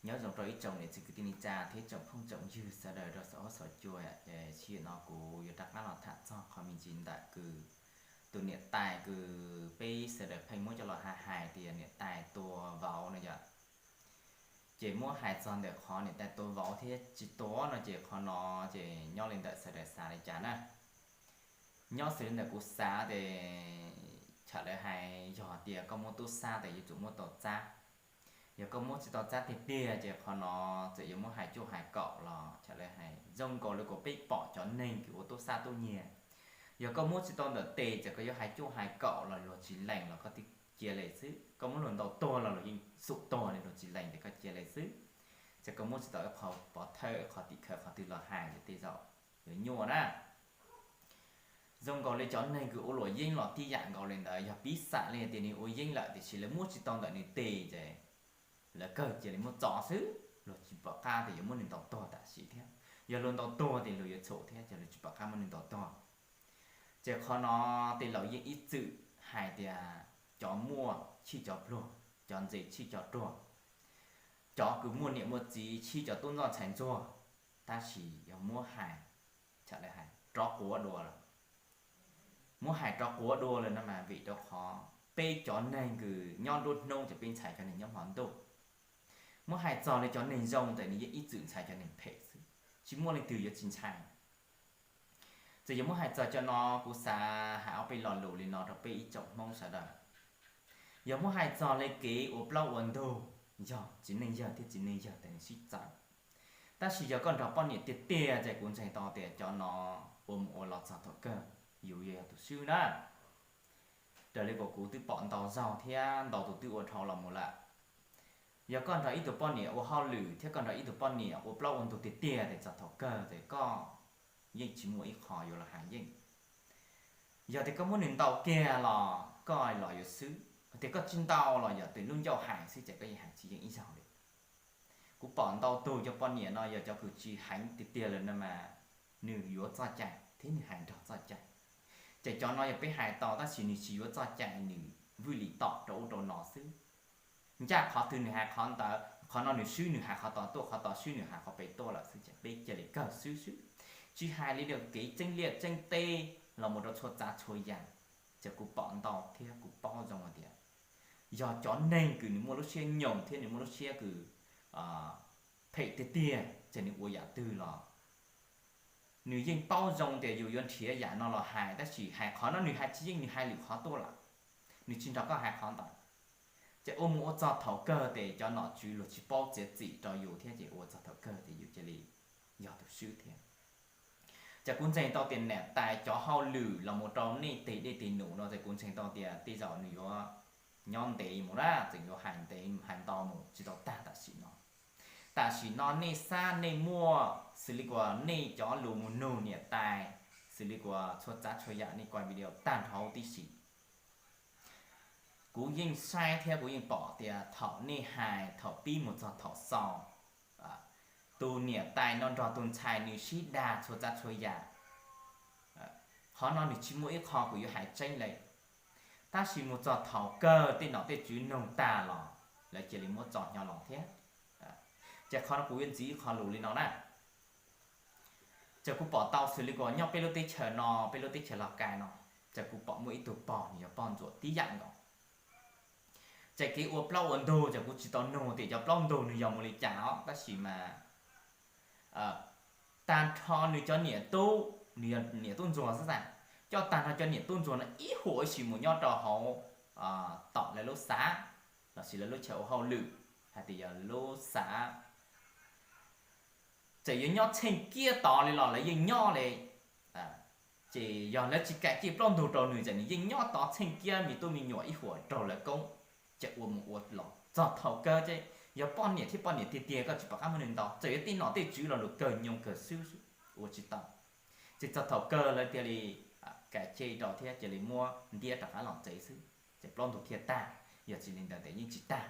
Nyob zoo rau ib tsoom niam txiv kwv tij neej tsa thiab tsoom phooj tsoom ywg sawv daws rau saum huab saum cua. Ces sij hawm no kuv yuav rov qab los tham txog qhov me ntsis ntawm kws tus niam tais kws peb sawv daws pheej muab coj los hais hais tias niam tais tua vauv no yom. Ces muab hais txog ntawm qhov niam tais tua vauv thiab tsis tua no ces qhov no ces nyob li ntawm sawv daws xav li cas na. Nyob xws li ntawm kuv xav ces txawm lawv hais yog tias koj muab tub xab tes yuav tsum muab tau txab. Yog koj muab tsis tau txab tiag tiag ces qhov no txawm yuav muab hais cuaj hais kaum los txawm lawv hais zoo nkaus li kuas peb pom cov neeg kws ua tub xab tub nyiag. Yog koj muab tsis tau ntawm tes txawm koj yuav hais cuaj hais kaum los luag tsis lees los koj twb cia li xwb. Koj muab luag ntaus tuag los luag yeej xum tuag li luag tsis lees ces koj cia li xwb. Txawm koj muab tsis tau ib qho pov thawj ib qho tim khawv qhov twg los hais ces tej zaum yuav nyuaj na. Zoo nkaus li cov neeg kws ua luam yeeb los tib yam nkaus li ntawd, yog piv xam li tias nws ua yeeb lawm tiam sis lawv muab tsis tau ntawm nws tes ces lawv kawg cia li muab tso xwb, luag tsis pom qab tias yuav muab nws ntaus tuag tam sim thiab. Yog luag ntaus tuag ces luag yuav txhum thiab ces luag tsis pom qab muab nws ntaus tuag. Ces qhov no tej laus yeej ib txwm hais tias cov muaj tshij cov pluag, cov ntse tshij cov ruag, cov kws muaj niam muaj txiv tshij cov tub ntxawg ntxhais ntxuag. Tab sis yog muab hais, txawm lawv hais rov quav dua lawm, muab hais rov quav dua lawm no mas vim rau qhov peb cov neeg kws nyob nruab hnub ces peb ntxhais cov neeg nyob hmo ntuj. Muab hais txog li cov neeg zoo ntawm nws yeej ib txwm ntxhais cov neeg phem xwb, tsis muaj leej twg yuav tsis ntxhais. Txawm yuav muab hais txog cov no kuv xav hais ob peb lo lus li no rau peb ib tsoom Hmoob sawv daws. Yog muab hais txog li kev ua plaub ua ntug, yog txiv neej yawg thiab txiv neej yawg tes nws sib txawv. Tab sis yog koj nrog poj niam tiag tiag ces kuv ntseeg tau tias cov no ua mus ua los txog thaum kawg yus yuav yog tus swb na. Raws li kuas kuv twb pom ntau zaug thiab ntau tus twb ua dhau los mus lawm. Yog koj nrog ib tug poj niam ua hauj lwm thiab koj nrog ib tug poj niam ua plaub ua ntug tiag tiag ces txog thaum kawg ces koj yeej tsis muaj ib qho yuav los hais yeej. Yog tias koj muab nws ntaus kiag los koj los yuav xwb, tias koj tsis ntaus los yog tus lub ncauj hais xwb ces koj yeej hais tsis yeej ib zaug li. Kuv pom ntau tug cov poj niam no yog cov kws tsis heev tiag tiag lawm no mas nws yuav txoj cai thiab nws hais nrog txoj cai. Ces cov no yog peb hais tau tab sis nws tsis yuav txoj cai, nws vwj lim tom rau ub rau no xwb. Ncaj qhov twg nws hais qhov ntawd, qhov no nws swb nws hais qhov tod tuaj, qhov tod swb nws hais qhov pem tuaj lawm xwb ces peb cia li kawg swb xwb. Tsis hais li kev txeeb liaj txeeb teb los mus rau txhua tsav txhua yam. Ces kuv pom ntau thiab kuv paub zoo hais tias yog cov neeg kws nws muaj lub siab nyoos thiab nws muaj lub siab kws phem tiag tiag ces nws ua yam twg los nws yeej paub zoo tias yus yuav nrhiav yam no los hais tab sis hais qhov no nws hais tsis yeej, nws hais lwm qhov tuaj lawm, nws tsis nrog koj hais qhov ntawd. Ces ua mus ua txog thaum kawg ces cov nom tswv luag tsis paub txiav txim rau yus thiab ces ua txog thaum kawg ces yus cia li yog tus swb thiab. Ces kuv ntseeg tau tias niam tais cov hauj lwm los mus rau nej tes dej tes num no ces kuv ntseeg tau tias tej zaum nws yuav nyob ntev mus na, tseem yuav hais ntev hais ntau mus tsis tau tag tam sim no. Tam sim no nej xav nej muaj xws li kuas nej cov lus mus nug niam tais, xws li kuas txhua tsav txhua yam nej kuaj video tag nrho huv tib si. Kuv yeej saib thiab kuv yeej pom tias thaum nej hais thaum pib mus txog thaum xaus, tus niam tais no nrog tus ntxhais nws sib dag txhua tsav txhua yam. Qhov no nws tsis muaj ib qho kuv yuav hais tseeb li. Tab sis mus txog thaum kawg tej nom tej tswv nug tag los lawv cia li muab txo hnyo los thiab. Ces qhov no kuv yuav ntxiv ib qho lus li no na. Ces kuv pom tau xws li kuas nyob peb lub teb chaws no, peb lub teb chaws Los Kais no, ces kuv pom muaj ib tug pog nws yog pog ntsuam tib yam nkaus. Ces kev ua plaub ua ntug ces kuv tsis tau nug tias cov plaub ntug nws yog mus li cas os, tab sis mas tag nrho nws cov niam tub, nws yog niam tub ntsuag xwb tas, coj tag nrho cov niam tub ntsuag no ib huam ib sim mus nyob rau hauv tom lawv lub xav, los sis lawv lub chaw ua hauj lwm, hais tias yog lub xav. Txawm yuav nyob txheej kiab tod li los lawv yeej nyob li. Ces yog lawv tsis kam cia plaub ntug rau nws ces nws yeej nyob tod txheej kiab me tub me nyuam ib huam raug lawv koob. Ces ua mus ua los txog thaum kawg ces yog poj niam thiab poj niam tiag tiag koj tsis pom qab muab nws ntaus, txawm yuav tej nom tej tswv los luag kawg nyoog kawg xwb, ua tsis tau. Ces txog thaum kawg lawv thiaj li kam cia rau thiab cia li muab ntiab rov qab los tsev xwb, ces plaub ntug thiaj tag. Yog tsis li ntawd ces yeej tsis tag.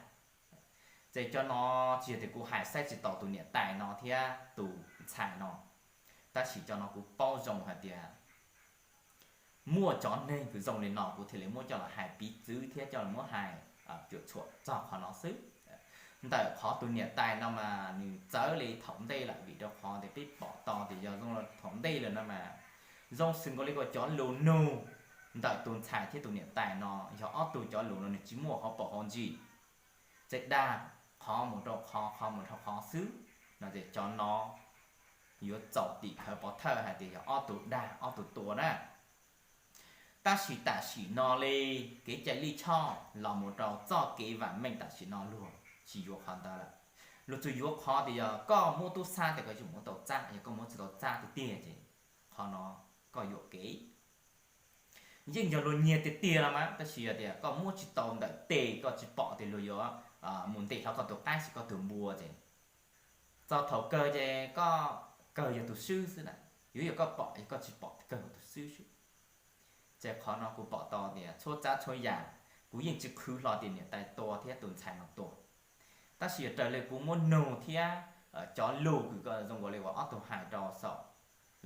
Ces cov no tsis yog tias kuv hais saib tsis taus tus niam tais no thiab tus ntxhais no, tab sis cov no kuv paub zoo hais tias muaj cov neeg kws zoo li no kuv thiaj li muab coj los hais piv txwv thiab coj los muab hais cuam tshuam txog qhov no xwb. Ntawm qhov tus niam tais no mas nws txawv li thaum ntej lawm, vim rau qhov tias peb pom tau tias yog zoo thaum ntej lawm no mas zoo xws nkaus li kom cov lus nug ntawm tus ntxhais thiab tus niam tais no yog ob tug cov lus no nws tsis muaj hauv paus hauv ntsis, txawm dag qhov mus rau qhov, qhov mus rau qhov xwb no ces cov no yuav txaus tim khawv pov thawj hais tias yog ob tug dag ob tug tua na. Tab sis tam sim no li kev cai lij choj los mus rau txoj kev vam meej tam sim no luag tsis yuav qhov ntawd lawm. Luag tsuas yuav qhov tias yog koj muab tub xab tias koj yuav muab tau txab, yog koj muab tsis tau txab tiag tiag ces qhov no koj yuam kev. Yeej yog luag nyiag tiag tiag no mas, tab sis yog tias koj muab tsis tau ntawm tes, koj tsis pom tias luag yuav mus ntes hlo koj tus qaib sis koj tus npua ces txog thaum kawg ces koj kawg yog tus swb xwb na. Yuav yog koj pom, yog koj tsis pom kawg yog tus swb xwb. Ces qhov no kuv pom tau tias txhua tsav txhua yam, kuv yeej tsis qhwv hlo tias niam tais tua thiab tus ntxhais no tua. Tab sis yog raws li kuv muab nug thiab cov lus kws zoo nkaus li uas ob tug hais rau saum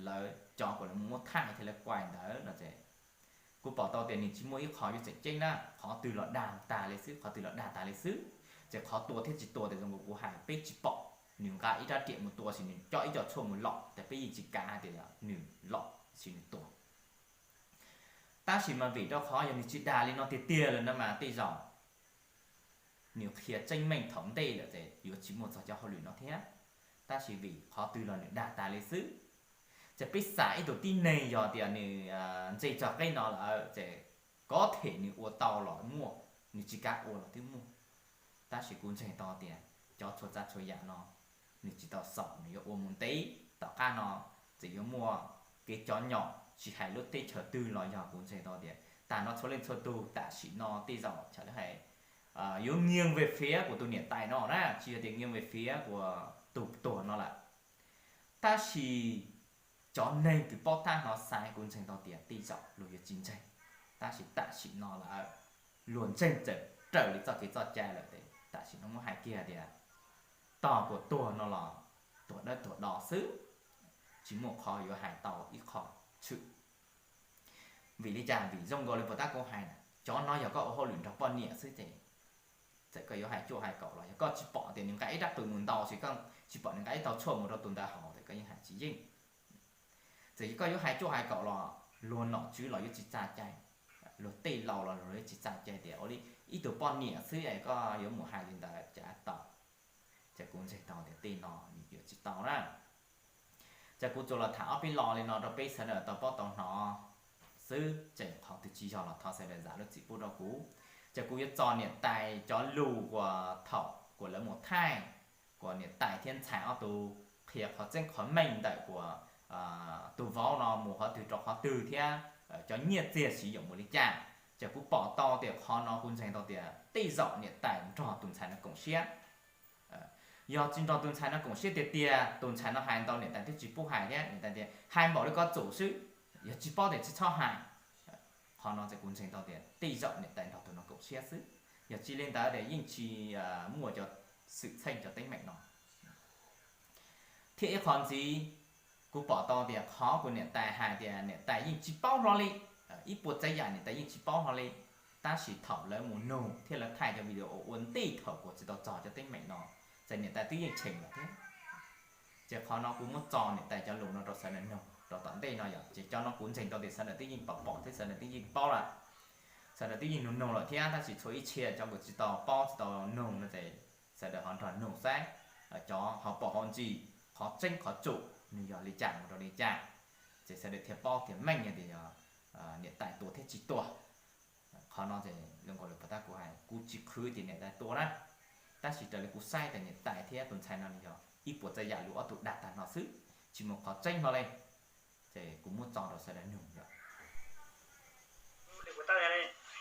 lawv cov uas lawv muab thaij thiab lawv kuaim ntawd no ces kuv pom tau tias nws tsis muaj ib qho yuav tseem ceeb na, qhov twg los dag tag li xwb, qhov twg los dag tag li xwb. Ces qhov tua thiab tsis tua ces zoo nkaus kuv hais peb tsis pom, nws nqa ib rab riam mus tua sis nws coj ib co tshuaj mus lom ces peb yeej tsis kav hais tias nws lom sis nws tua. Tab sis mas vim rau qhov yog nws tsis dag li no tiag tiag lawm no mas tej zaum nws qhia tseeb meej thaum ntej lawm ces yuav tsis muaj txog cov hauj lwm no thiab. Tab sis vim qhov twg los nws dag tag li xwb. Ces peb xam ib tug tib neeg yog tias nws ntse txog qeb no lawm ces kov them nws ua tau los muaj, nws tsis kav ua los twb muaj. Tab sis kuv ntseeg tau tias cov txhua tsav txhua yam no nws tsis tau xaus, nws yuav ua mus ntev. Tom qab no txawm yuav muaj kev cov nyom tsis hais lub teb chaws twg los yog kuv ntseeg tau tias tag no txhua leej txhua tug tam sim no tej zaum txhaj li hais yuav nghiêng về phía của tus niam tais no na, tsis yog tias nghiêng về phía của tus tuag no lawm. Tab sis cov neeg kws paub tab hnov xaiv kuv ntseeg tau tias tej zaum luag yuav tsis ntseeg, tab sis tam sim no lawm luag ntseeg txawm raws li txoj kev txoj cai lawm ces tam sim no muab hais kiag tias tog kuas tuag no los tuag dawb tuag do xwb, tsis muaj qhov yuav hais tau ib qho tshwm. Vim li cas? Vim zoo nkaus li puas tab kuv hais na, cov no yog koj ua hauj lwm nrog poj niam xwb ces txawm koj yuav hais cuaj hais kaum los yog koj tsis pom tias nws nqa ib rab qws mus ntaus sis koj tsis pom nws nqa ib tau tshuaj mus rau tus ntawd haus ces koj yeej hais tsis yeej. Txawm yog koj yuav hais cuaj hais kaum los luag nom tswv los yuav tsis txaj cai, luag tej laus los luag yuav tsis txaj cai tias ua li ib tug poj niam xwb es koj yuav mus hais li ntawd cas tau. Ces kuv ntseeg tau tias tej no nws yuav tsis tau na. Ces kuv tsuas los tham ob peb lo li no rau peb sawv daws tau paub tau hnov xwb, ces qhov twg tsis yog los thov sawv daws zam lub txim pub rau kuv. Ces kuv yuav tso niam tais cov lus uas thaum uas lawv mus thaij, uas niam tais thiab ntxhais ob tug qhia qhov tseeb qhov meej ntawm uas tus vauv no mus qhov twg rau qhov twg thiab cov nyiaj txiag siv yoom mus li cas. Ces kuv pom tau tias qhov no kuv ntseeg tau tias tej zaum niam tais nrog tus ntxhais no koom siab. Yog tsis nrog tus ntxhais no koom siab tiag tiag, tus ntxhais no hais ntau niam tais twb tsis pub hais thiab, niam tais tias hais npaum li ko txaus xwb, yog tsis paub tias tsis txhob hais. Qhov no ces kuv ntseeg tau tias tej zaum niam tais nrog tus no koom siab xwb, yog tsis li ntawd ces yeej tsis muaj cov xwm txheej cov teeb meem no. Thiab ib qho ntxiv, kuv pom tau tias qhov kuv niam tais hais tias niam tais yeej tsis paub hlo li, ib puas tsav yam niam tais yeej tsis paub hlo li, tab sis thaum lawv mus nug thiab lawv thaij cov video ua ntej thaum kuv tsis tau txog cov teeb meem no, ces niam tais twb yeej cheem lawm thiab. Ces qhov no kuv muab tso niam tais cov lus no rau sawv daws nug rau tom ntej no yom, ces cov no kuv ntseeg tau tias sawv daws twb yeej pom pom thiab sawv daws twb yeej paub lawm. Sawv daws twb yeej nug nug lawm thiab, tab sis tshuav ib txhia cov uas tsis tau paub tsis tau nug no ces sawv daws ho nrog nug saib cov hauv paus hauv ntsis, qhov tseeb qhov tsum nws yog li cas mus rau li cas, ces sawv daws thiaj paub tias meej tias yog niam tais tua thiab tsis tua. Qhov no ces zoo nkaus li puas tab kuv hais, kuv tsis qhwv tias niam tais tua na, tab sis raws li kuv saib tias niam tais thiab tus ntxhais no nws yog ib puas tsav yam lus ob tug dag tag no xwb, tsis muaj qhov tseeb hlo li. Ces kuv muab tso rau sawv daws nug yom.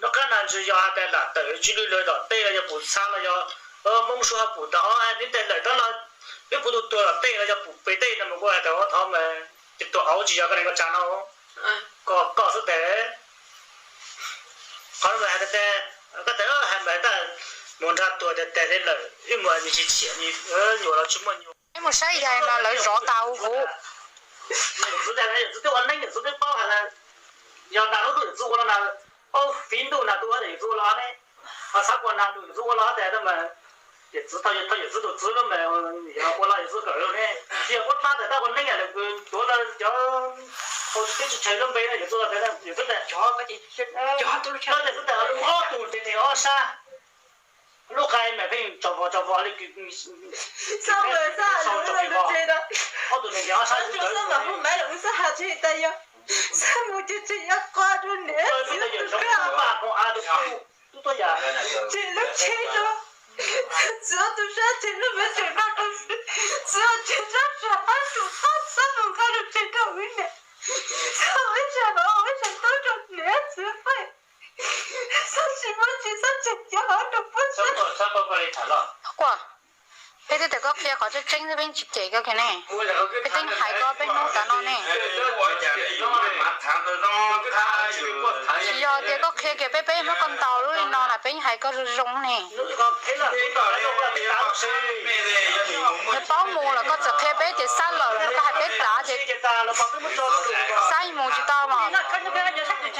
Noj qab na ntshe yog hais tias lam tawm tsis lwj lawv tom tej los yog pum txha los yog Hmoob Suav pum tau neb tes lawm tab los peb kuv tus tuag tom tej los yog pum pem tej no mas kuv hais tias thov mas ces tuag auv tsis yog koj neeg koj tsa no, koj koj xwb tes. Qhov no mas hais tias koj tes hais mas tab mus nrog tuag tes tes li lawm ib mus nws tsis tshiam nyuam los tsis muaj nyuam. Mus saib yaig mas lawv zov tas huv huv. Yawm txwv twb ua neeb, yawm txwv twb paub hais tias yog nag lub ntuj yawm txwv ua los na, paub fiv ntuj nag ntuj yawm txwv ua los ne, ho xav ua nag ntuj yawm txwv ua los tas mas Yawm txiv tau, yawm txiv tus txiv lub npe, yog ua los yawm txiv kawm lug ne, tsis yog muab pab tawm tag ua neej lawm, tuav los cov hauv teb tsis tsheej lub npe no, yawm txiv los, yawm txiv tias, yawm txiv tias ob tug nreg nreg ob sab, lub qai mas pheej tsom vos tsom vos li, ob tug nreg nreg ob sab, tub tub yam, ces lub tsheb rau, txiv ob tug sab ces lub me tseem noj rau, txiv ob tseem sab sab pab sum pab xab mus nqa lub tseem rau wb niam, txiv ib tseem no ib tseem tub rau niam txiv peb, xab tsis muaj tsis xab tseem cov hauv rau puab sab. Peb twb tias koj qhia qhov tseeb tseeb xwb, peb tsis cem koj kiag ne. Peb teeb hais koj peb hnub tas no ne. Tsis yog tias koj qhia kiag peb, peb muab koj ntaus lub li no na, peb hais koj zoo zoo ne. Nws paub mus los koj txawm qhia peb ces xab lawm los koj hais peb tav ces xab mus tsis tau mas.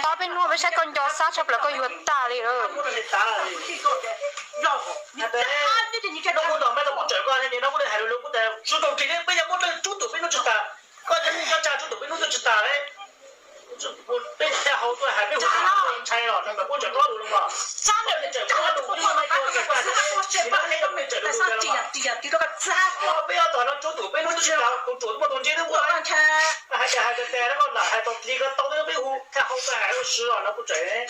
Paub peb hnub peb saib koj nco xab tshaj plaws koj yuav tag li lawm. Peb ob tog no tsuab tus peb hnub twb tsis tau, tus ruam muaj tus ntse twb muaj, hais tias hais tias lam hais tau peb hu thiaj hau tag hais ua si os no kuv tseem.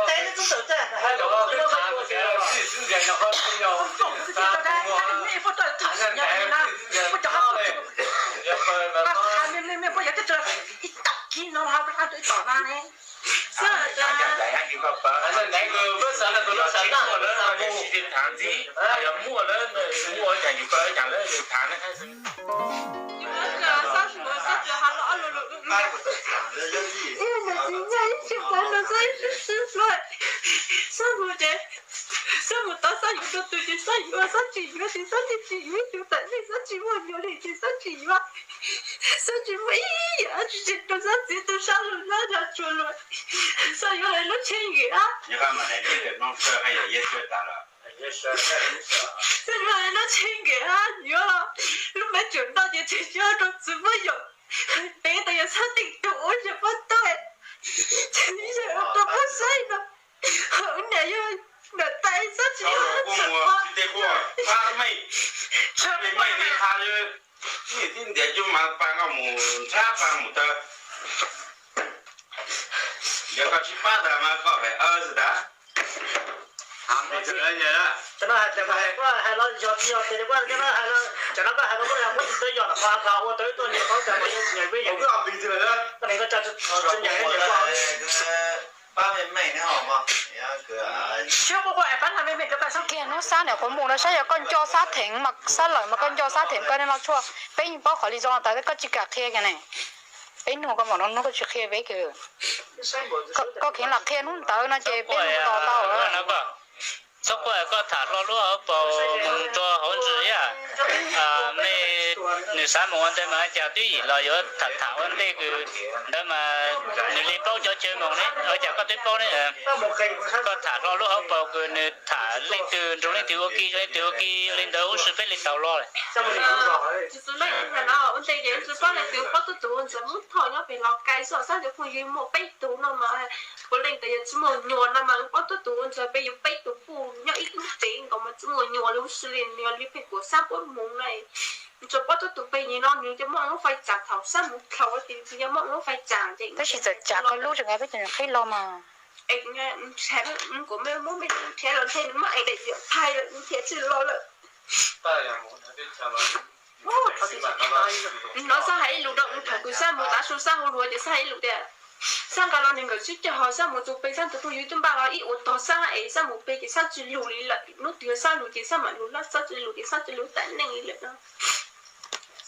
Tes neb tub tawm tag hais los, ib tom kiv no ib tom na ne. Ib yam txiv nyaj ib tsis pom no xab ib sib sib hlo, xab mus ces, xab mus tau xab yuav rau tus ces xab yuav, xab tsis yuav ces xab tsis tsis yuav, ib tug tam nej xab tsis muaj nyuam li ces xab tsis yuav, xab tsis muaj ib yam tsis tsis rau xab txiv tu sab lug xab nrog tsuag lug, xab yuav lawv lub tsheb nkim ab. Xab yuav lawv lub tsheb nkim ab, yuav los lub me tseem noj ces tsis yuav rau txiv muab yom. Peb tas yog xab teem tus ua yog pob tawb, yog rau pob saib no, hauv niam yog niam tais xab tsis yog txawm pob. Tib ntiav cub mas pab koj mus ntshab pab mus taw. Yog koj tsis pab tas mas koj pem aw xwb tas. Hais los yog tsis yog tes koj hais los, tsam no koj hais los muab tsis tau yog los ua tau ib tug niam qhuav tas mas yog tsis nyiam peb yog koj tsis nyiam niam pab me me ne. Kiag hnub xab niam qhuav mus no saib yog koj nco xab theem mas xab lawm mas koj nco xab theem koj ne mas tshuaj peb yeej paub qhov li zoo tas koj tsis kam qhia kiag ne. Peb nug koj mam no hnub koj tsis qhia peb kiag. Koj kheev lam qhia hnub ntawd no ces peb mus tos tau. Txhob quaj, koj tham hlo lub hauv paus mus rau hauv ntsis yam. Mej, nws xav mus ua ntej mas cas twb yim los yuav tham tham ua ntej kws ntawd mas nws li plaub cov chaw mus ne, ua cas koj twb paub ne. Koj tham hlo lub hauv paus kws nws tham leej twg nrug leej twg ua ke, leej twg ua ke li ntawd huv si peb li tau los. Tsis txwv meej no ua ntej ces tsis paub leej twg, paub tuaj tus ua ntxawg Hmoob Thoj nyob pem Los Kais xwb, xab ntawd kuj yug muaj peb tug no mas, puav leej tas yog tsis muaj nyuam no mas paub tuaj tus ua ntxawg peb yug peb tug puj nyob ib lub tsev nkaus mas tsis muaj nyuam li huv si li, yog li pheej kuas xab puab mus na. Tsuas paub tuaj tus pem yig no nws cov muaj lub fais tsam thaum xab mus dlhau ces yog muaj lub fais tsam ces tab sis txawm tsam koj lub tseem nqa peb tug qhib los mas. Kuv muab me nrhiav los ntshe nws muab ev daim diam thaij lawm nrhiav tsis los lawm. Nov xab hais ib lus rau thaum kws xab mus tav su xab hu lus ces xab hais ib lus tias xab nqa los nees nkaum tsib caug hos xab mus tus pem xab tus phooj ywg twb npaj los ib ua tog xab es xab mus pem ces xab tsis lug li lawm. Hnub twg xab lug ces xab mam lug, xab tsis lug ces xab tsis lug tam neej li lawm no.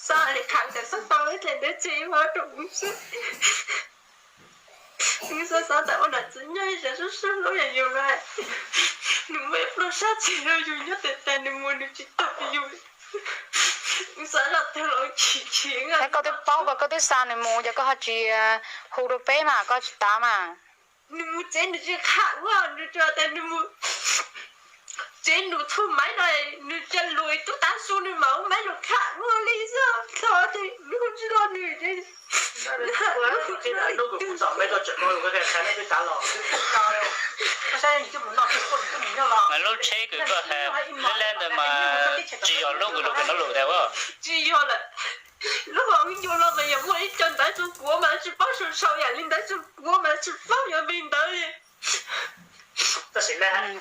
Xab li qha tas xab tau ib teg ntev tseg ib hov rau kuv xwb. Xab xav tas ua nam txiv nyob ib sab sab hlub yam yus na, nws muaj ib pluaj sab txig rau yus nyob tes tas nws mus nws tsis tau yus. Xav zoj tag los chim chim. Koj twb paub, koj twb xa nws mus ces koj ho tsis hu rau peb mas koj tsis tav mas. Nws mus tsev nws tsis qha ua, nws tsuas tas nws mus Ces nws txhua maiv no, nws cia lus tub tav su nws mam ua maiv nws tham muaj li xwb, thaum ces nws hu tsis tau nws ces Mas lub tsheb kws koj hais lab lab ntawd mas tsis yog lub kws lus kws no lus tas as? Tsis yog lawm. Lub hauv ncu los mas yog muaj ib co ntawv rau kuv mas tsis paub sau sau yam li ntawd rau kuv mas tsis paub yog li ntawd li.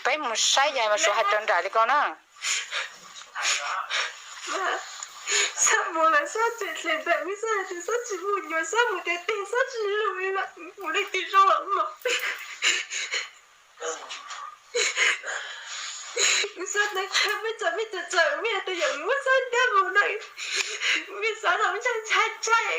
Peb mus saib yog mas suav hais rau nram li ko na. Xab mus lawm Xab tseem hle ntawm wb, Xab hais tias Xab tsis muaj nyuam, Xab mus tiag tiag, Xab tsis lus li lawm, mus leej twg zoo los mas. Xab ntawd qhia peb txawm peb txawm txawm, peb hais tias yog muab Xab cab mus na, peb xav tau ntshai ntshai ntshai.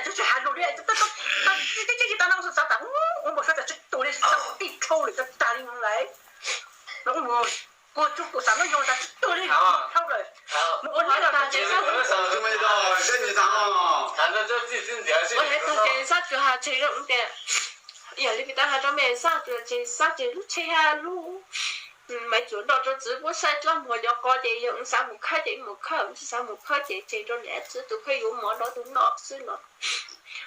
Tsis has lus li, tib tsis tau no xav tas ua npaum sab tas tsis tu li, tij dhau lawm tag li lawm. Kuv tsuas kuv xav no yog tas tsis tu li dhau lawm. Mus ua li tag ces Xab, ua li tag ces Xab tsuas hais tseg rau tias, yog li kuv tau hais rau mej, Xab tsuas tseg Xab tseg lub tsheb hab lub maiv tsuas nrog rau txiv puab saib dlaab muag cov qo ces yog wb xav mus khawb ces wb mus khawb, wb tsis xav mus khawb ces tseg rau niam txiv tus kheej yuav mov rau tus noj xwb no.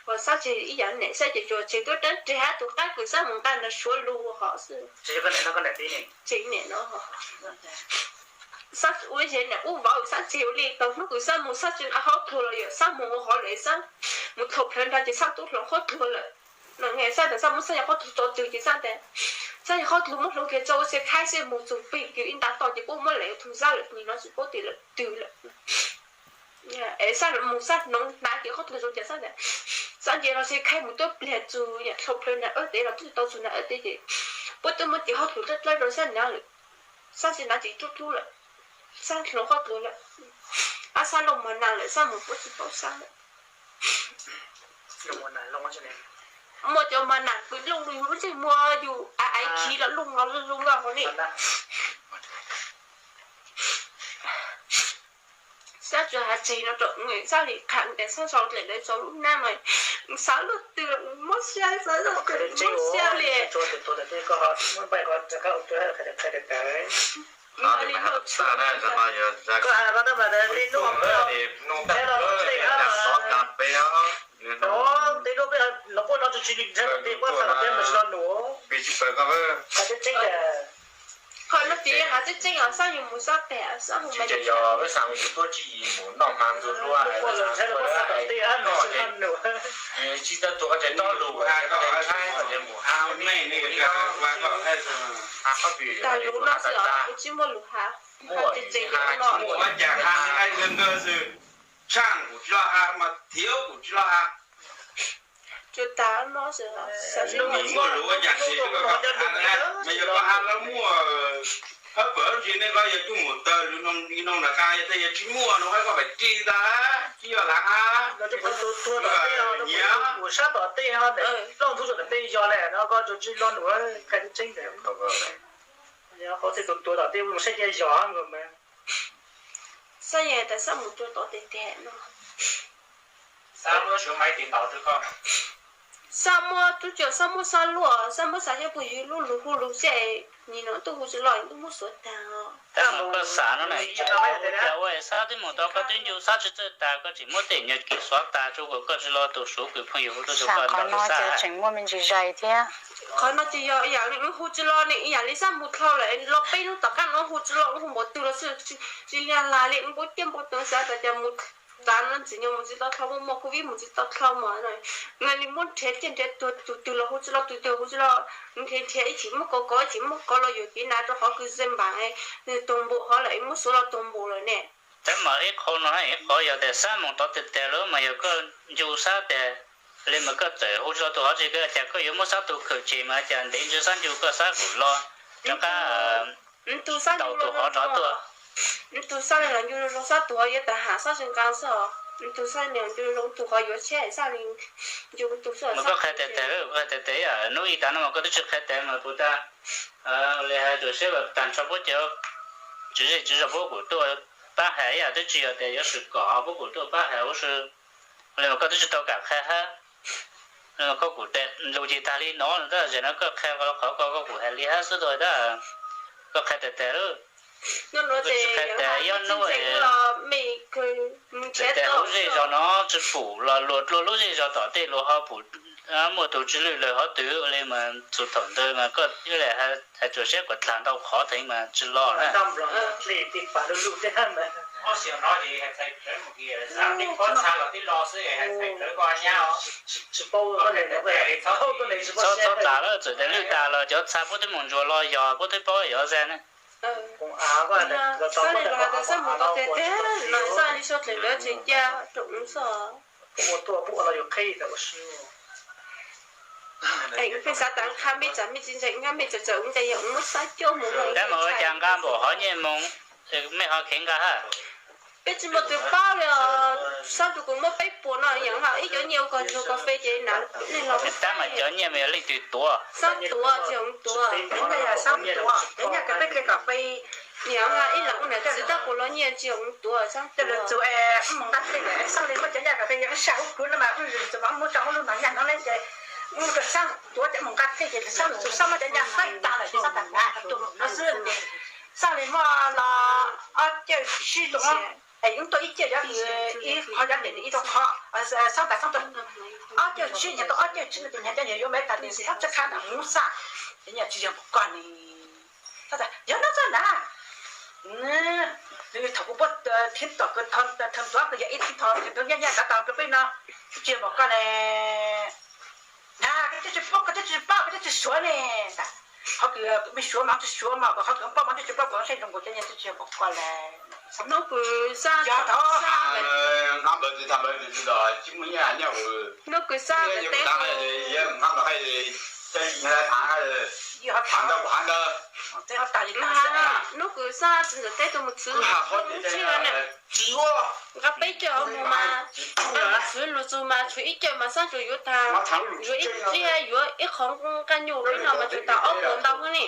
Ho Xab tseg ib yam niam Xab ces tsuas tseg tuab dlaab tseg hab tus qaab kws Xab mus nqaj nrug Suav lug hov xwb. Tseg niam no, Xab ua ib yam niam ub vauv, Xab tseg ua li tau hnub kws Xab mus Xab tsis nqa qhob tluag los yog Xab mus ua hov lawm Xab mus thau plawg nrag ces Xab tub hloov qhob tluag lawm. Xab tas Xab muab Xab yog qhob tluag tso twg ces Xab tas Xab yog qhob tluag muab hloov kiag tso ua xia khaib xwb, mus txug peg kiag ib nta toj ces puab muab lawm tug Xab lawm, nim no tsis paub tias lawm twg lawm. Es Xab mus Xab hnoov hnav kiag qhob tluag zoo cas Xab tas Xab nce no xia khaib mus tuab pliag txug yam dlhau plawg nrag wb teb los twb tau txug nrag wb teb ces puab twb muab cev qhob tluag dlawb dlawb rau Xab hnav lawm. Xab tsis hnav ces rub rub lawm, Xab hloov qhob tluag lawm. Ab Xab looj mos nas lawm, Xab mus puab tsis paub Xab lawm. Muaj cov mos nas kws looj lug yus lub ntsej muag yus aiv aiv khiv los looj los looj nkauj hov ne. Xab tsuas has tseg no rau Xab li qha tas Xab sau dlem ntawd rau lub nab mas xav luaj twg los mob siab, xav luaj twg mob siab li. Koj hais li no, tej nuj peb no, peb no tsis tsis li ntshe tej puab xav los peb mus tsis lo num. Hais tseeb tseeb tias, qhov no ces yog hais tseeb tseeb os, Xab yuav mus Xab pem, Xab mus mas yog tuab tsis mus noj hma ntxuag duab, ntxuag duab, tsis tau tuav ces rov lug has, ntshai mus has meej li, has qhov twg, tag lug no xwb os, kuv tsis muaj lus has. Muaj tseeb tseeb, muaj ua cas has li nkawd xwb. Tshaaj kuv tsis lug has mas thiab kuv tsis lug has. Tsuas tas no xwb, muaj lus ua cas tsis lug has, mas yog koj has los muaj, hab pawg ntsis nej koj yog coj mus tawg lug li no nram qab, yog tej yog tsis muaj no koj pab tig tag, tsis yog lam has. Nyiam, sab tom tej, Looj Ntxhuv tom tej yog le no koj tsuas tsis lo num, qhia tseeb tseeb. Qhov tej tus tuav tom tej mus saib cia yog nkaus mas. Xab yeej tas Xab mus rua tod tes tes no. Xab muab tub tsuas Xab muab Xab luaj, Xab muab Xab coj pug yug lub lug hu lug xij, nim no tuaj hu tsis lo, tuaj muab xuav tag. Koj xav no na, ua cas ua Xab twb mus tod koj twb ncu Xab tsis txawj tag, koj tseem muab tej nyuag kev xuav tag rua kom koj tsis lo tus Suav kws phooj ywg hu tuaj rua koj no, tseem muaj me ntsis zais thiab. Qhov no ces yog ib yam li wb hu tsis lo ne, ib yam li Xab mus dhau lawm, lo peb hnub tom qab no hu tsis lo, wb hu npaum twg los tsis lig lag li, wb npau tiaj npau toog xav tas cas mus tav no ntxim nyog mus tsis tau dhau, muaj muaj COVID mus tsis tau dhau mas, li muab nrhiav ciaj nrhiav tuag, tus twg los hu tsis lo, tus twg hu tsis lo, nrhiav nrhiav ib chim muab kov kov, ib chim muab kov los yuav kev nav rau qhov kws xe npaam, toog npaum hov lawm, muab xuav los toog npaum lawm ne. Tab mas ib qho no ib qho yog tas Xab mus tod tes tes lawm mas yog koj ncu Xab tas Li mas koj txawm hu tsis tau tus hov tsis, koj cas koj yuav muab Xab tus khawm tseg mas cas ntev ntsws Xab ncu koj Xab kuj los rov qab tau tus hov rov tuaj. Tus Xab li los ncu zoo Xab tus hov yuav tag ham Xab tsis nqa xwb os. Tus Xab li ncu zoo tus hov yuav tsheb Xab li ncu tus xwb. Mas koj qhia tes tes, koj qhia tes tes, hnub ib tav no mas koj twb tsis qhia tes mas puas tas li hais tus siab tag nrho puab ces tswv zej tswv zos puab kuj tuaj pab hais ib yam twb tsis yog tias yuav swm kom puab kuj tuaj pab hais huv si. Li mas koj twb tsis tau kam qhia hab. Koj kuj lus ces tag li no tab sis no koj qhia qhov ko koj kuj hais li hab xwb tab. Koj qhia tes tes lawm. Koj tsis qhia tes ib hnub tes tes lub zej zos no tsis pum los luag dlua lub zej zos tom tej luag ho pum muaj tus tsw lwj lawm hov twg li mas txug thaum ntawd mas koj ib le hais tsuas siab kuas dlag ntau qhov theev mas tsis los na. Txhob txhob tas lawm, txawm tes lwj tas los cov txha puab twb mus ntsuas los yog puab twb paub yog ze ne. Pheej xav tas qha mej txam mej tsis ntseeg, nqa mej txawm txawm ua muab Xab coj mus. Tab mas ua cas nqa npaum hov nyiaj moog, mej ho kheev nqa hab? Peb tsis muaj tus paub li os, Xab tus kuj muab peb puas no yom, ib cov nyiaj ua koj ntsuag koj fe ces na, tab mas cov nyiaj mas yog leej twg tuav? Xab tuav, tsis yog tuav. Cov nyiaj kws peb hle kom fe, ib leeg ua nam txiv tab kuj los nyiaj tsis yog tuav, Xab tuav. Xab li muab cov nyiaj kom fe, yog sab huv kuv no mas txawm muab tso lub no nyiaj no ne ces Xab tuav ces mus nqa tej ces Xab txug Xab muab cov nyiaj faib tag lawm ces Xab tas na tuaj no xwb ces Xab li muab los ob cawj tsib rau, es yeej tuaj ib cawj cov, ib qho cov tes ib rau qhov, Xab tas Xab tuav ob cawj tsib, nyias tau ob cawj tsib no ces nyias cov nyias yuav me tas ces Xab txawj qha nram hmoob Xab, ces nyias tsis yog npaum koj ne. Yog no txog na, thaum kuv puab thib tom kws thib tuav kws yog ib thib thom thib tuav nyiaj nyiaj tav tau rau peb no, tsis yog npaum koj le. Na koj twb tsis paub, koj twb tsis paub, koj twb tsis suav ne. Qhov kws mej suav mas tsis suav mas, qhov kws paub mas twb tsis paub, kuv saib zoo nkaus cov nyiaj twb tsis yog npaum koj le. Hnub kws Xab, hnub kws Xab ntawm teb, hnub kws Xab txiv ntawm teb tuaj mus txhwv nqaj, nqa peb cawj mus mas, nqa mus txhwv lug txug mas tshuav ib cawj mas Xab tsuas yuav tag, yuav ib qho nqaj nyuj peb no mas tshuav tag ob puas ntau xwb ne.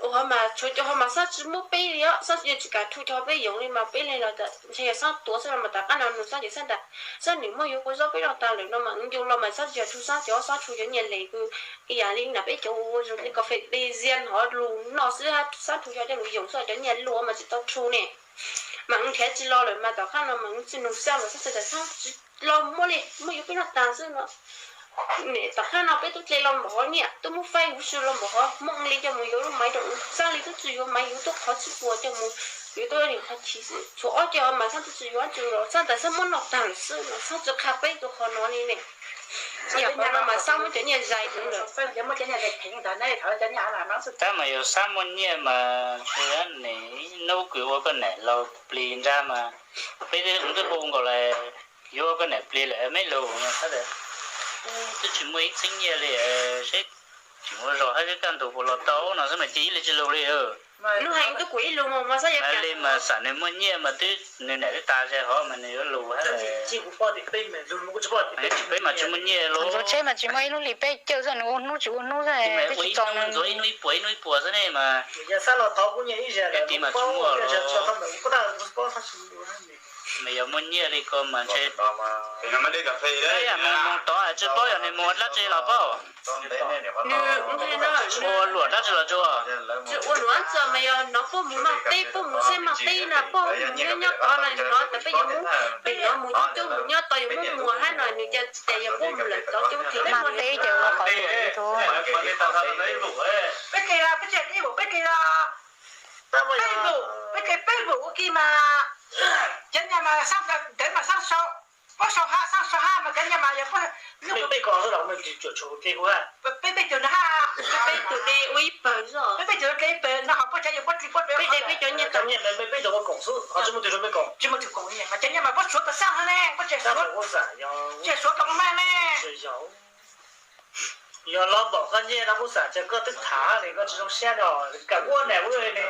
Ua ho mas tshuav cov ho mas Xab tsis muab peb li os, Xab tsis kam thu cov peb yoov li mas peb li los ntshe yog Xab tuav xwb no mas tom qab no nug Xab ces Xab tas, Xab nim muaj yuav kua zaub peb noj tag lawm no mas ncu los mas Xab tsis yog thu Xab cov, Xab thu cov nyiaj les kws ib yam li na peb cov ua zoo li koj fe pe ziab hov lug noj xwb, Xab thu cov coj lug yoov xwb, cov nyiaj luag mas tsis tau thu ne. Mas nrhiav tsis los lawm mas tom qab no mas txij nug Xab mas Xab txawm tas Xab tsis los muaj li, muaj yuav peb noj tag xwb no. Nim tom qab no peb tub dle los npaum hov, nyiaj tub muab faib huv si los npaum hov, muaj li coj mus yuav lub maiv rau Xab li tub tsis yuav maiv, yuav tub qhov tsib puas coj mus, yuav tub li qhov chiv xwb, tshuav ob cawj mas Xab tub tsis yuav tsis los, Xab tas Xab muab noj tag lawm xwb no, Xab tsis qha peb tus qhov no li ne. Yam qhov no mas Xab muab cov nyiaj zais heev lawm. Tab mas yog Xab muaj nyiaj mas tsis, nim hnub kws ua koj niam laus plig nrab mas peb twb hu nkaus lawm, yuav ua koj niam plig lawm meb lug no, twb tsis muaj ib txheeb nyiaj li, seb tseem ua zog hab seb kaj ntug puas los tau no xwb mas cia ib leeg tsis lug li. Hnub heev tub kuv ib lug mas Xab yuav li mas xam nws muaj nyiaj mas twb nws niam twb tas ze hov mas nws yuav lug hab. Peb mas tsis muaj nyiaj los ntxuav tsheb mas tsis muaj ib lub hlis peb cawj xwb, nws ua hnub tsis ua hnub xwb, twb tsis txaus nws ntxuav ib hnub ib puas ib hnub ib puas xwb ne mas. Ib tim mas tsis muaj los. Mas yog muaj nyiaj li ko mas ntshe, yam moog tod tsis paub yog nws mus dlaab tsi los paub. Ua luam dlaab tsi los tsuas. Tsis ua luam txog mas yog nov puab mus maj teb, puab mus seb maj teb no puab mus nyob nyob tod no, nov tas peb yuav mus, peb yuav mus coob coob mus nyob tod yuav muab muag hab no nws ca tes yog puab mus lawm tod coob thiab. Maj teb ces ua qhov luam li tub. Peb dle los, peb dle peb vum, peb dle peb vum ua ke mas, cov nyaj mas Xab ntawd mas Xab sau, puab sau hab, Xab sau hab mas cov nyaj mas yog puab, peb, peb tug na, peb tug dle ua ib pawg, peb tug dle ib pawg no ho puab cov yog puab dle puab, peb dle peb cov nyaj tau, peb tug ua koom xwb, tsis muaj tug koom, mas cov nyaj mas puab suav tau Xab hab ne, puab tsis suav, tsis suav tau maj ne. Yog los npaum koj nyiaj no kuv xav tias koj twb tham li koj tsis zoo siab no, kam ua niam ua ne.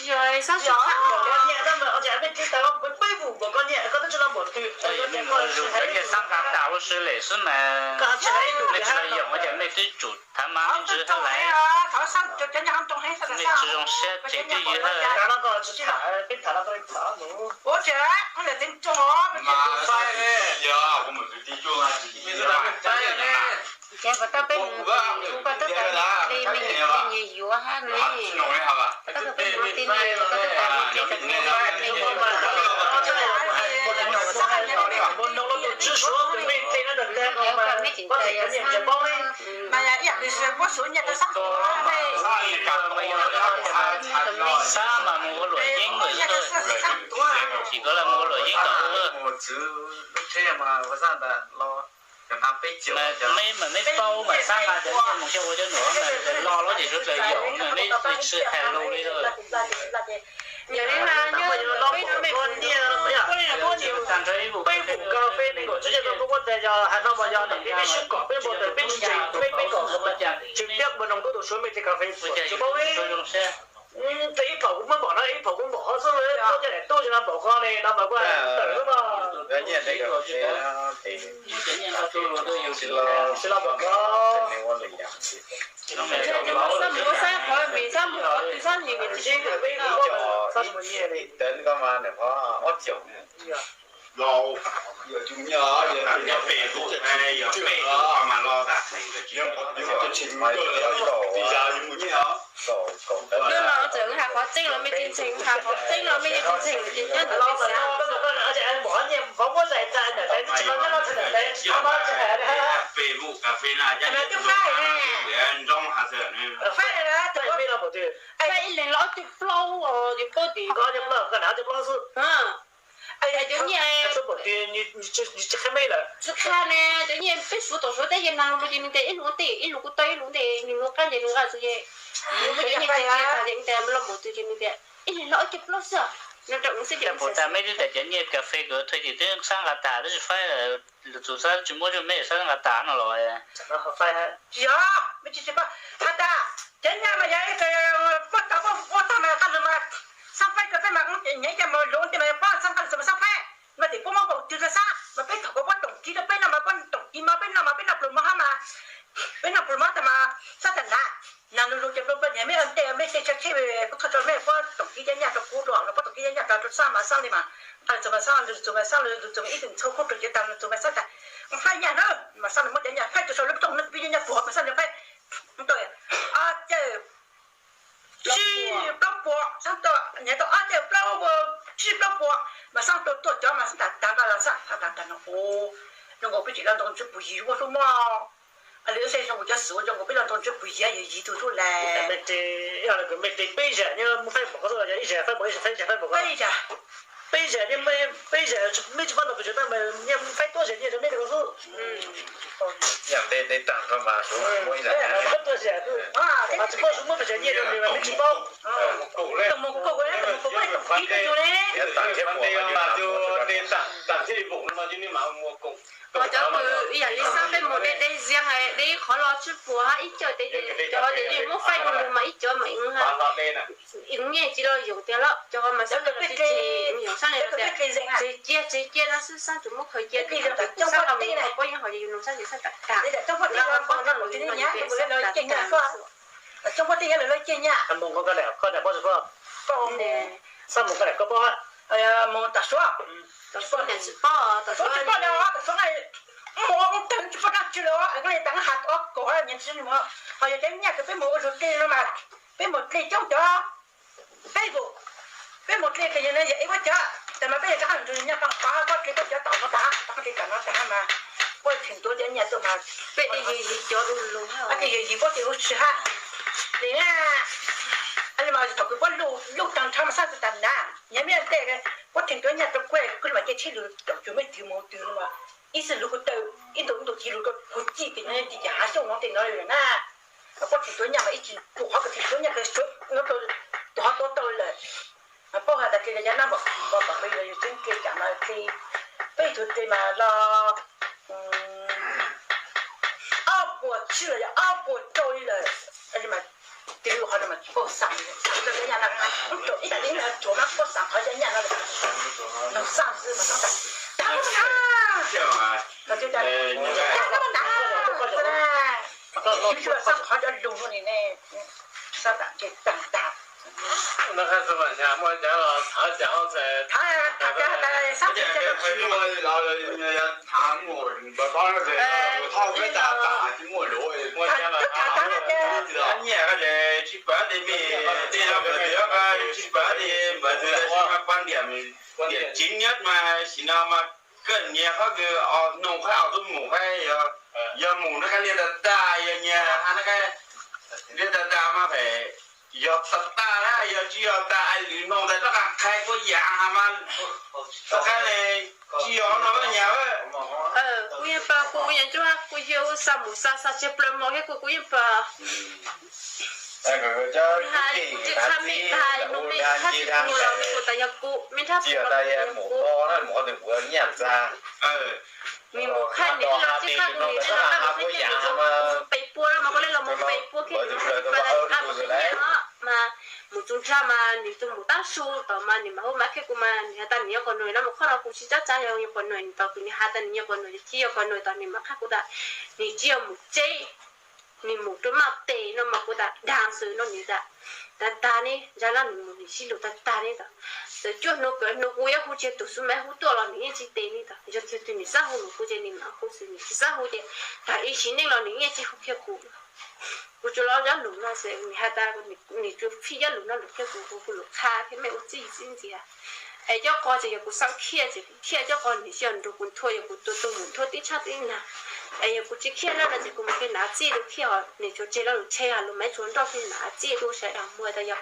Yog, yog koj nyiaj no mas, o, mej tsis tas los peb vum npaum koj nyiaj koj twb tsis los npaum twg. Koj nyiaj xab nqa tas ua si lawm xwb mas, mej tsis los yoom ces mej twb tsum thav mas mej ntsis hab lais. Mej tsis zoo siab tseem twj ywm hab. Ces puas tau peb mus, koj twb tas li mej nyiam yuav hab ne. Koj twb tas li mej nyiam yuav, koj twb tas li ces koj nyiam yuav. Mej tseem tas yog xab, xab mas mus ua luam yeeb lawm xwb, tsis kov los mus ua luam yeeb tom ub. Mej mas mej paub mas xab nqa cov nyiaj mus coj ua cov nuav mas los lawm ces suav dlawg yaum mas mej tsis hais lus li lawm. Yog li mas nyob peb no mej tag nrho ib vus peb vum kas fes mej kom tsis yog tau muab tas yog hais no mas yog peb sib kom peb npau taws peb tsis ntseeg peb peb kom tsis piab ua noog tub tus suav mej tes kas fes tsis paub. Tes ib phaum kuv muab npaum no ib phaum kuv npaum qhov xwb, tub cov daim tub zoo no npaum qhov li no mas kuj tawm xwb no. Tsis los npaum qhov. Xab mus ua xab qhov, xab mus qhov twg xab nyiam. Peb ib tawv koj mas nws qhov ob caum. Los, yog peb lub, yog peb lub mas los tas. Hnub no txawm has qhov tseeb los mej tsis ntseeg, has qhov tseeb los mej yeej tsis ntseeg ces nyob ntawm peb xav. Peb lub kas fes na, nroo has xwb. Ib leeg los ob ceg plaub os, yus paub tias. Cov nyiaj tsis qha ne, cov nyiaj peb suav tom suav teb ces nag lug ces nws tias ib lub ua ntej ib lub kuj tau ib lub ntej, nws lub qab ces nws nqa xwb ces, nws muab cov nyiaj cia cia tas ces nws tias los npaum twg ces nws tias ib leeg los ob ceg plaub xwb. Nws rau ua xwb ces. Puas tas mej twb tas cov nyiaj kas fes kws thawj ces twb xab nqa tas twb tsis faib, lwm tus xab tsis muab rau mej xab nqa tas no los. Tsis yog, mej tsis tsis paub has tas cov nyiaj mas yog ib tug poj tau poj ua tag mas qab lug mas xab faib rau peb mas nyiaj ib co mas lug ua ntej mas poj xab nqa lug txug mas xab faib mas tim puab muab npaum twg rau xab mas peb thaum kuv puab toom kiv rau peb no mas puab toom kiv mas peb noj mas peb noj pluas mov hab mas peb noj pluas mov tag mas xab tas nag nag lug lug ces pluas pluas nyiaj mej ua ntej mej tej tsheb kuv thauj rau mej puab toom kiv cov nyiaj rau kuv dua los puab toom kiv cov nyiaj rau xab mas xab li mas nqa lug txug mas xab lug txug mas xab lug txug mas ib tug ntxhua kub rau cov tag lug txug mas xab tas faib nyiaj na mas xab lug muab cov nyiaj faib rau saum lub rooj no peb cov nyiaj puag mas xab lug faib ob cawj tsib plaub puas, xab tau nyiaj tau ob cawj plaub tsib plaub puas mas xab tau tuaj cov mas xab tas tag nqa los xab tas tag no ua zoo nkaus peb tseem los nrog ntswg pus yig ua lub mob. Lwm xyoo zoo nkaus cov xwm ua zoo nkaus peb los nrog ntswg pus yig yog yig tug xwb las. Mej tes peb zam nyiaj mus faib npaum ko xwb los yog ib zam faib npaum ib zam faib ib zam faib npaum ko? Peb zam nyiaj, peb zam mej tsis paub los pes tsawg tab mas nyiaj faib tuab zam nyiaj rau mej ko xwb. Yam nte nte taag ko mas suav muab ib zam, tsis paub suav muab pes tsawg nyiaj rau nws mas mej tsis paub. Tus mus kaum, tus mus kaum, tus mus kaum, tus mus kaum. Cov kws ib yam li xab peb mus de de ziab, de ib qhov los tsib puas hab ib cawj tes, cov ho tes yeej muab faib rau nws mas ib cov mas nyiaj tsis los yoom tiag lawm, cov ho mas xab tsis yoom sab li tias tseg cia tseg cia no xwb, xab tsis muab khaws cia, xab ho mus khaws pob yeeb ho yus nug xab ces xab tag tag, xab pob tag mus li no ces xab tag tag. Xab mus koj daim koj paub, xab mus koj daim koj paub, mus tas suav, tas suav niam tsis paub, tas suav tsis paub, tas suav mus ua tag tsis paub dlaab tsi li, tas has ob kaum nyiaj tsis mus, ho yog cov nyiaj kws peb mus ua zug dlej no mas peb mus dlej coob cov, peb mus, peb mus dlej kws yog ib vuag cov tas mas peb yog rov qab nrug nyiaj pab pab koj dlej koj cov tom no tag, koj dlej tom no tag mas puab theem tuav cov nyiaj tuaj mas peb de yig cov lug lug, yog yig puab tes lub tsi hab li na. Li mas thaum kws puab luj taag nrho mas xab tag nrho, yog mej tes puab theem tuav nyiaj rau kuv, kuv mam cia tsheb lug caum tsuag mej twg mus twg no mas ib xwb lug kuv taw ib ntu ib ntu cia lug rau kuv txij tes no tes ces hav xyoob no tes no na. Puab theem tuav nyiaj mas ib tsi pum qhov kws theem tuav nyiaj kws suav no rau tus ho tuav tau lawm. Paub has tas dlej los yog nab npam npam peb yog yug tseeb dlej tsam mas dlej, peb tug dlej mas los ob puas Twb los yog ob puas rau li lawm, tis li qhov no mas tsis paub xam, ib tas li no tsuav mas paub xam qhov cov nyaj no, nug xam xwb mas tag, tag, tag, tag, tag, tag, tag, tsis xav qhov cov lus no li ne, xav tag, tag, tag. Nyiaj ko ces tsis pom tias me tej no tias tsis pom tias mas pab niam, niam txiv nyob mas sim no mas koj niam qhov kws noog qhov aus tub mus qhov yog mus nab qab liaj tag tag, yog nyias ha nab qab liaj tag tag mas phem, yog tag tag na, yog tsis yog tag es lwm noog tas rov qab qhia kuv yam has mas rov qab ne, tsis yog no nyab. Kuv yeej pom kuv yeej ntsuag kuv yug xa mus xa xa tseg plaws mos thiab kuv kuv yeej pom. Kuv tsis qha mej tas no mej nrhab tsis pum los kuv tas yog kuv, mej nrhab pum los kuv tas yog kuv. Nws mus qhab nws los tsis qhab kuv, nws los qhab kuv xwb nyiaj nws mus pes puas los mas kuv le los mus pes puas kiag nws qhab kuv xwb nyiaj os mas mus txug nrag mas nws tug mus tab su tom mas nws mam hu mab qhia kuv mas nws has tas nws nyob qhov no no mus qhov no kuv tsis txawj txawj yog nyob qhov no nws tau kuv nws has tas nws nyob qhov no ces tsis yog qhov no tas nws mam qhab kuv tas nws tsis yog mus tseb, nws mus rau maj tes no mas kuv tas dag xwb no nws tas tag tag ne, zaj lab nws mus nws sib lug tag tag ne tas txawm cuaj hnub kawg hnub kuv yuav hu tsis tug xwb mas hu tuaj los nws yeej tsis tes ne tas yog tiag tiag nws xav hu lus kuv ces nws mam hu xwb nws tsis xav hu ces tag ib sim neej los nws yeej tsis hu qhia kuv. Kuv tsuas los zaj lus no xwb nws has tas nws tsuas fij zaj lus no lus qhia kuv, kuv lus qha thiab mej ua txij txij ntxias. Es cov qo ces yog kuv xav khiaj ces kuv khiaj cov qo nws tsis yog nrug kuv nthua, yog kuv tus tus mus nthua tib tshab tib nag. Es yog kuv tsis khiaj lawm no ces kuv mus qhia nav txij tus khiaj, nws tsuas tseg lawm lus tseg lus maiv tsuas nroj kiag nav txij tus sawv daws muag tas yog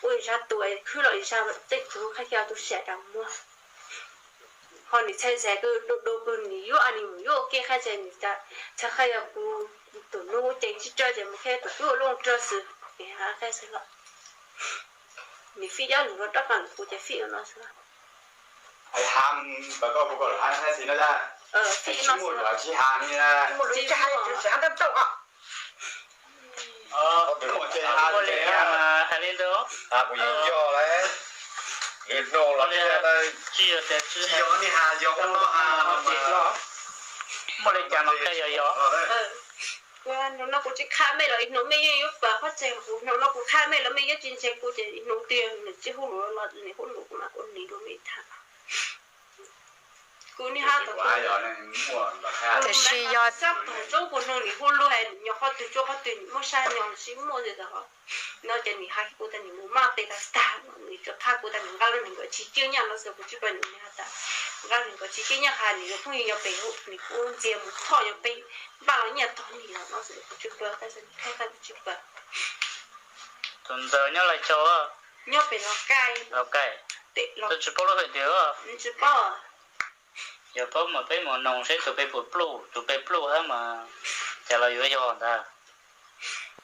ua zaj tus khwb los zaj tej tug qhab khiaj tus sawv daws muag. Ho nws txhais ntxhais kws du du kws nws yuav a nws mus yuav ua ke qhia ces nws txhais qhia yog kuv tus nus ceev tsib raws ces mus qhia tus kub ua loj raws xwb, qhia xwb los nws fij zaj lus no rov qab lus kuv ces fij ua no xwb. Fij no xwb. Muaj li cas hais li ntawd. Kuv yeej yog lawm, lwm hnub los tsis yog tias tsis yog, yog ua no has los mas muaj li cas los qhia yog yog. Hnub no kuv tsis qha mej los ib hnub mej yeej yuav pom qhov tseeb, hnub no kuv qha mej los mej yeej tsis ntseeg kuv ces ib hnub twg nws tsis hu lus los nws hu lus kuv mam ua nws dua mej tham. Kuv niaj hab tau tiam sis yog xab pag tsob kuv hnub nws hu lus hais nws nyob qhov twg tsuas qhov twg nws muaj sab nyoog tsis muaj li ntawd. No ces nws hais kuv tas nws mus maj tes tag tag, nws tsuas qha kuv tas nws nqa lub nees nkaum tsis cwj nyaj no xwb kuv tsis pom nws has tas nqa nees nkaum tsis cwj nyaj qha nws yuav phooj ywg nyob pem, nws kuj ntxias mus thoj nyob pem, npaj los nyiaj tog nws los no xwb kuv tsis pom, kuv tsis pom. Tus ntxawm nyob Lais Tsaus, nyob pem Lauj Kaim, Lauj Kaim, tsis paub lub hwm twg, tsis paub. Yog paub mas peb mus noog seb tus peb puas pluj, tus peb pluj hab mas cas los yuav yog ntag.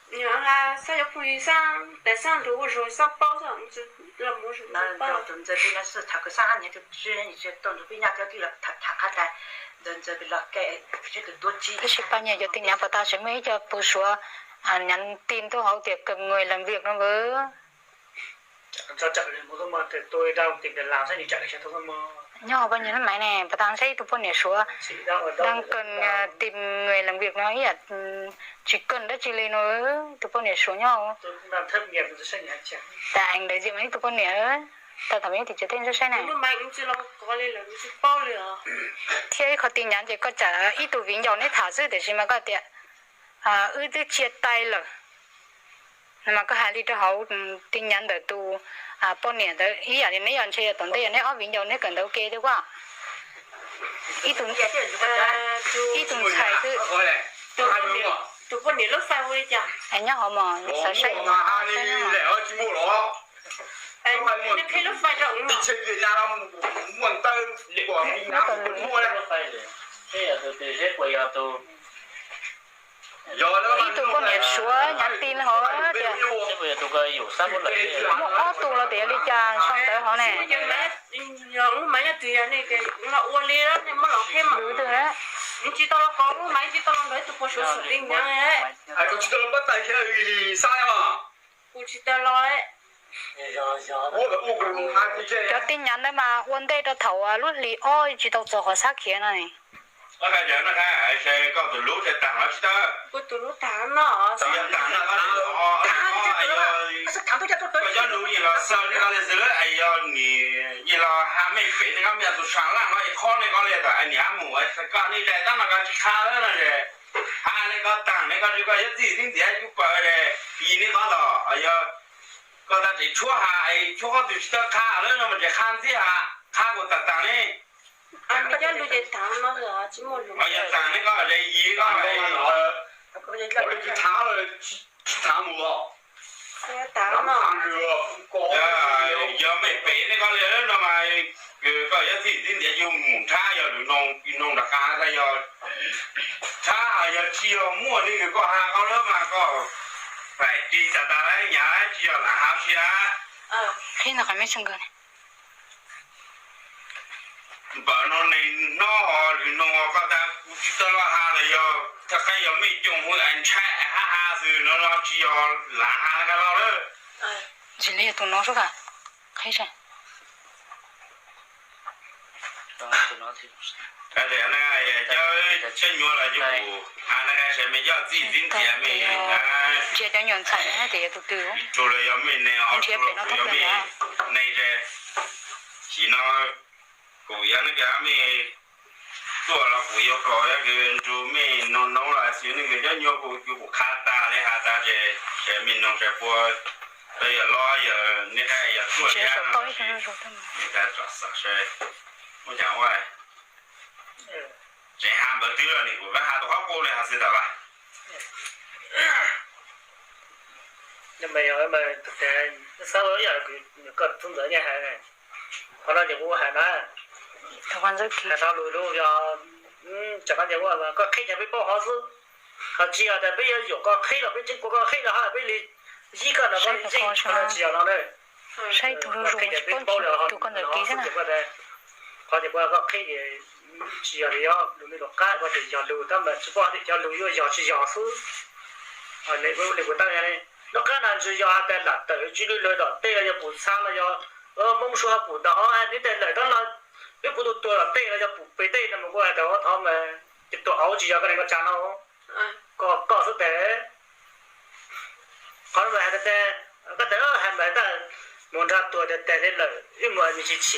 Xab yuav phooj ywg xab, tas xab nrug ua zug xab paub xwb, los mus tus ntxawg peb no xwb tham kws xab hab niag tus tsi, tau nrug peb nyaj thiab twb los tham qab tas ntxawg ntxawg peb los ke seb tus tuab tsi. Tab sis pab nyiam cov tij nyav pas tas tseem muaj ib co pug suav nyav ti ntuj hauv tias cần người làm việc no npawg. Nyob hauv pab nyiam lub maiv ne, pas tas saib ib tug poj niam suav đang cần tìm người làm việc no ib yam tsis cần dab tsi li no, tus poj niam suav nyob. Tas eev daim ziam ib tug poj niam, tau tham ib tim tsev tej saib na. Thiab ib qho tij nyav ces koj tsam ib tug viv ncaus neb tham xwb tiam sis mas koj tias wb twb chia tay lawm. No mas koj hais li rau hauv tij nyav ntawm tus poj niam ntawd ib yam li neb yog ntshe yog tom ntej yog neb ob viv ncaus neb kawm ntawv ua ke thiab kuj. Ib tug ntxhais xwb. Tus poj niam lub fais hu li cas? Nyob hauv mos xav saib. Ib tug poj niam suav nyav ti hauv tias muaj ob tug los tias li cas sau ntawv hauv ne. Lub maiv nyob twg yog nej ua li, nej muab los qhia mas. Tsis tau los qhov lub mas tsis tau los nrog ib tug pog suav xwm li nyav. Tsis tau los pab tais thiab xab mas. Kuv tsis tau los. Cov tij nyav ntawd mas ua ntej rau thaum lub hlis ob tsis tau txog qhov xab khiav no. Koj tus lub tag los tsis tau? Kuv tus lub tag no. Koj cov lub yig los xaws nej koj li xwb, yog nim yig los ha mej pem nej koj mej tus sab laj no es qhov nej koj li tau nim ha mus koj nej zais tab no koj tsis qha lawm no es ha nej koj tag nej koj tsis koj yuav txij tib ntiav cub pawg es yig nej koj los yog koj tau tseem tshuab ha es tshuab koj tus tsis tau qha lawm no mas tseem qha ntxiv ha, qha kuv tag tag ne. Yog tag ne koj yig koj tsis thav mus los. Yog mej pem nej koj li no mas koj yuav txij tib ntiav yug mus nrhab yog lwm noog rov qab yog nrhab yog tsis yog muaj li koj ha koj lawm mas koj fais ris tas tas lawm nyav tsis yog lam ha si a. Npawm no neeg nyob ho lwm noog koj tas kuv tsis tau los ha los yog thaj qab yog mej coom hu ntshai hab ha xwb no no tsis yog lam ha koj los lawm. Ntsis li yog tus no xwb a. Qhib saib. Cov nyuam los yog kuv ha na, sawv mej coj txij tib ntiav mej ntsia cov nyuam ntxhais tias yog tus twg. Ib tug los yog mej neeg, ob tug los yog mej neeg, sim no kuv yog nej cov mej tuaj los kuv yuav kom yog nrug mej noog noog los xwb, nej cov nyuam kuv yuav kuv qha tas li has tas ces mej noog sawv puas tau yog los yog nej qha yog tuaj li no, nej tsom xav sawv muaj cas ua. Tseem ha npawg twg los nim kuv pab ha tus qab qus li has xwb tas las. Xab yog koj tub ntxawm nyiaj hais, qhov no ces kuv hais na, hais no lus lus yog, tsam no ces koj qhib ces peb paub qhov xwb, ho tsis yog tias peb yuav yuam koj qhib los peb tseem kuv koj qhib los ho peb li yib koj no koj li yeej, tsis yog no na. Saib tus zuj zus tsis paub tus koj ntawm kiv xwb na. Qhov tias koj qhib ces tsis yog li lus me lus qab, koj tias yog lus tab mas tsis paub tias cov lus yuav yog tsis yog xwb. Li kuv tau lub qab no tsis yog hais tias lam tawm tsis lwj lawm tom tej los yog pum txha los yog Hmoob Suav pum tau neb tej lawm tab los peb pum tus tuag tom tej los yog pum pem tej no mas kuv hais tias thov mas ces tus auv tsis yog koj neeg koj tsa no, koj xwb tes. Qhov no hais tias koj tes hais mas tab mus nrog tuag tiag tiag li lawm wb mus me tsis chim.